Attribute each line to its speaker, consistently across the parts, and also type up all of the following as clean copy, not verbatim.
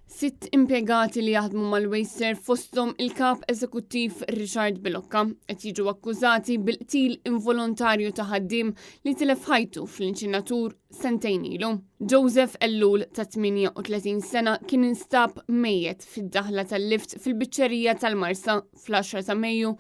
Speaker 1: Sitt impjegati li jaħdmu mal-Wasteserv fosthom il-Kap Eżekuttiv Richard Bilocca qed jiġu akkużati bil-qtil involontarju ta' ħaddiem li tilef ħajtu fl-inċinatur sentejn ilu. Joseph Ellul ta' 38 sena kien instab mejjet fid-daħla tal-lift fil-biċċerija tal-Marsa fl-10 ta' Mejju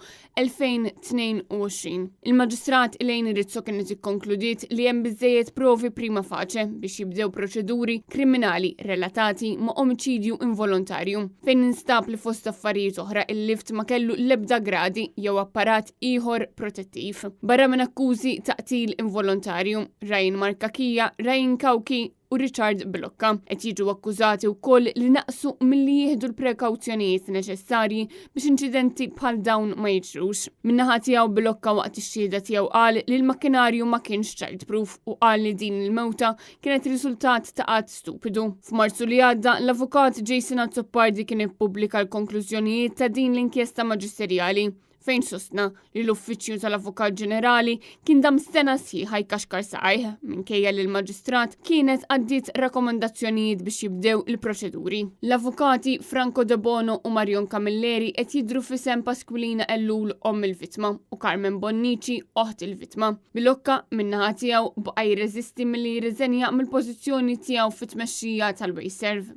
Speaker 1: 2022. Il-Maġistrat Elaine Rizzo kienet ikkonkludiet li hemm biżżejjed provi prima facie biex jibdew proċeduri kriminali relatati ma' omiċidju involontarju, fejn instab li fost affarijiet oħra il-lift ma kellu l-ebda gradi jew apparat ieħor protettiv. Barra minn akkużi ta' qtil involontarju, Ryan Markakija, Ryan Cauchi, u Richard Bilocca qed jiġu akkużati wkoll li naqsu milli jieħdu l-prekawzjonijiet neċessarji biex inċidenti bħal dawn ma jiġrux. Min-naħa tiegħu Bilocca waqt ix-xhieda tiegħu qal li l-makkinarju ma kienx childproof u qal li din il-mewta kienet riżultat ta' att stupidu. F'Marzu li għadda, l-avukat Jason Azzopardi kien ippubblika l-konklużjonijiet ta' din l-inkjesta maġisterjali fejn sostna li l-Uffiċċju tal-Avukat Ġenerali kien dam sena sħiħa jkaxkar saqajh minkejja li l-Maġistrat kienet għaddiet rakkomandazzjonijiet biex jibdew il-proċeduri. L-avukati Franco Debono u Marion Camilleri qed jidhru f'isem Pasqualina Ellul omm il-vittma u Carmen Bonnici oħt il-vittma. Bilocca min-naħa tiegħu baqa' jirreżisti milli jirriżenja mill-pożizzjoni tiegħu fit-tmexxija tal-Wasteserv.